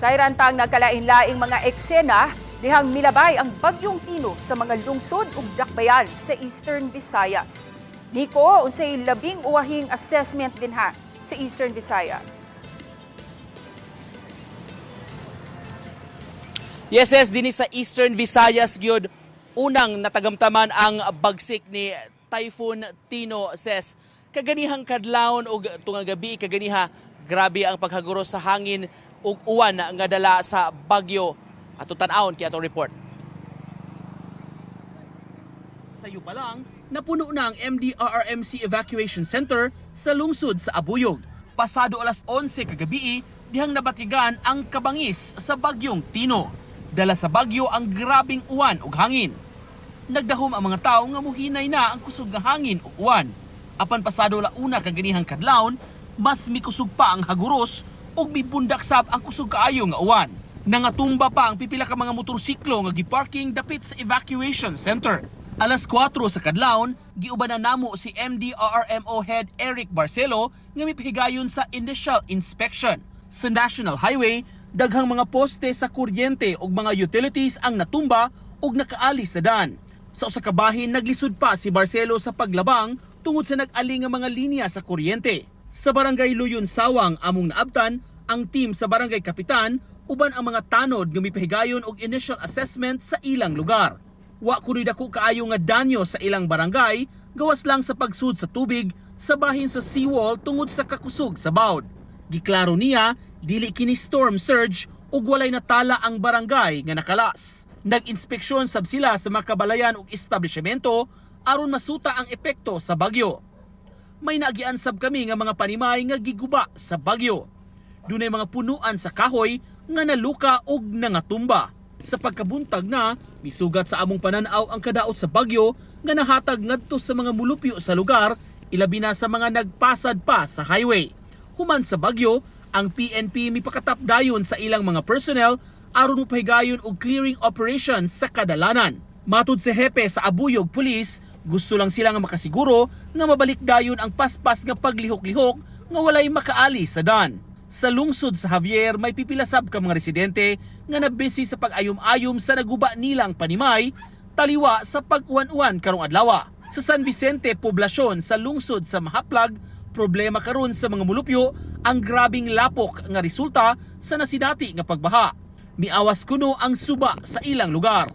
Sayran tang nagkalain-laing mga eksena dihang milabay ang bagyong Tino sa mga lungsod ug dakbayan sa Eastern Visayas. Nico, unsay labing uwahing assessment dinha sa Eastern Visayas? Yes, dinhi sa Eastern Visayas gyud unang natagamtaman ang bagsik ni Typhoon Tino, ses. Kaganihang kadlawon og tungang gabi kaganiha, grabe ang paghaguro sa hangin ug uwan nga dala sa bagyo. Ato tan-awon kay atong report. Sayo pa lang, napuno na ang MDRRMC Evacuation Center sa lungsod sa Abuyog. Pasado alas 11 kagabi, dihang nabatigan ang kabangis sa bagyong Tino. Dala sa bagyo ang grabing uwan ug hangin. Nagdahom ang mga tao nga muhinay na ang kusog nga hangin ug uwan. Apan pasado la 1 kaganihang kadlawon, mas mikusog pa ang haguros ug mibundak sab ang kusog kaayo nga uwan. Nangatumba pa ang pipila ka mga motorsiklo nga giparking dapit sa evacuation center. Alas 4 sa kadlawon, giuban na namo si MDRRMO Head Eric Barcelo nga mipahigayon sa initial inspection. Sa National Highway, daghang mga poste sa kuryente ug mga utilities ang natumba ug nakaali sa dan. Sa usa ka bahin, naglisod pa si Barcelo sa paglabang tungod sa nag-ali nga mga linya sa kuryente. Sa Barangay Luyon Sawang among naabtan ang team sa Barangay Kapitan uban ang mga tanod nga mipahigayon og initial assessment sa ilang lugar. Wa kunoy dako kaayo nga danyo sa ilang barangay, gawas lang sa pagsud sa tubig sa bahin sa seawall tungod sa kakusog sa bawd. Giklaro niya, dili kini storm surge ug walay natala ang barangay nga nakalas. Nag-inspeksyon sab sila sa mga kabalayan ug establishmento aron masuta ang epekto sa bagyo. May naagian sab kami nga mga panimay nga giguba sa bagyo. Dunay mga punuan sa kahoy nga naluka og nangatumba. Sa pagkabuntag na, misugat sa among pananaw ang kadaot sa bagyo nga nahatag ngadto sa mga mulupyo sa lugar, ilabi na sa mga nagpasad pa sa highway. Human sa bagyo, ang PNP mipakatap dayon sa ilang mga personnel aron mopahigayon og clearing operation sa kadalanan. Matud sa hepe sa Abuyog Police, gusto lang sila nga makasiguro nga mabalik dayon ang paspas nga paglihok-lihok nga walay makaali sa dan. Sa lungsod sa Javier, may pipilasab ka mga residente nga nabisi sa pag-ayom-ayom sa naguba nilang panimay, taliwa sa pag-uwan-uwan karong adlaw. Sa San Vicente, poblasyon sa lungsod sa Mahaplag, problema karon sa mga mulupyo ang grabing lapok nga resulta sa nasinati nga pagbaha. Miawas kuno ang suba sa ilang lugar.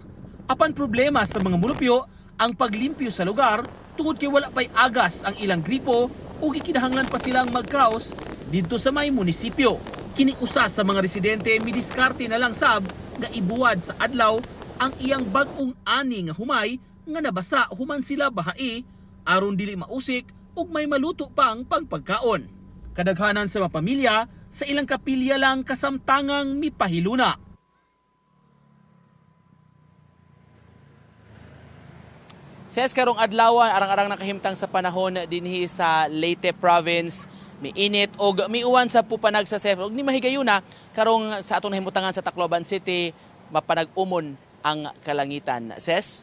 Apan problema sa mga mulupyo ang paglimpyo sa lugar tungod kay wala pay agas ang ilang gripo ug gikinahanglan pa silang magkaos didto sa may munisipyo. Kini usa sa mga residente midiskarte na lang sab nga ibuwad sa adlaw ang iyang bag-ong ani nga humay nga nabasa human sila bahai aron dili mausik ug may maluto pang pagpagkaon. Kadaghanan sa mga pamilya sa ilang kapilya lang kasamtangang mipahiluna. Ses, karong adlaw arang-arang nakahimtang sa panahon dinhi sa Leyte Province, miinit og miuwan sa pupanag sa sef og ni mahigayuna karong sa atong nahimutangan sa Tacloban City mapanag-umon ang kalangitan. Ses.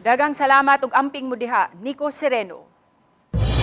Dagang salamat ug amping mo diha, Nico Sereno.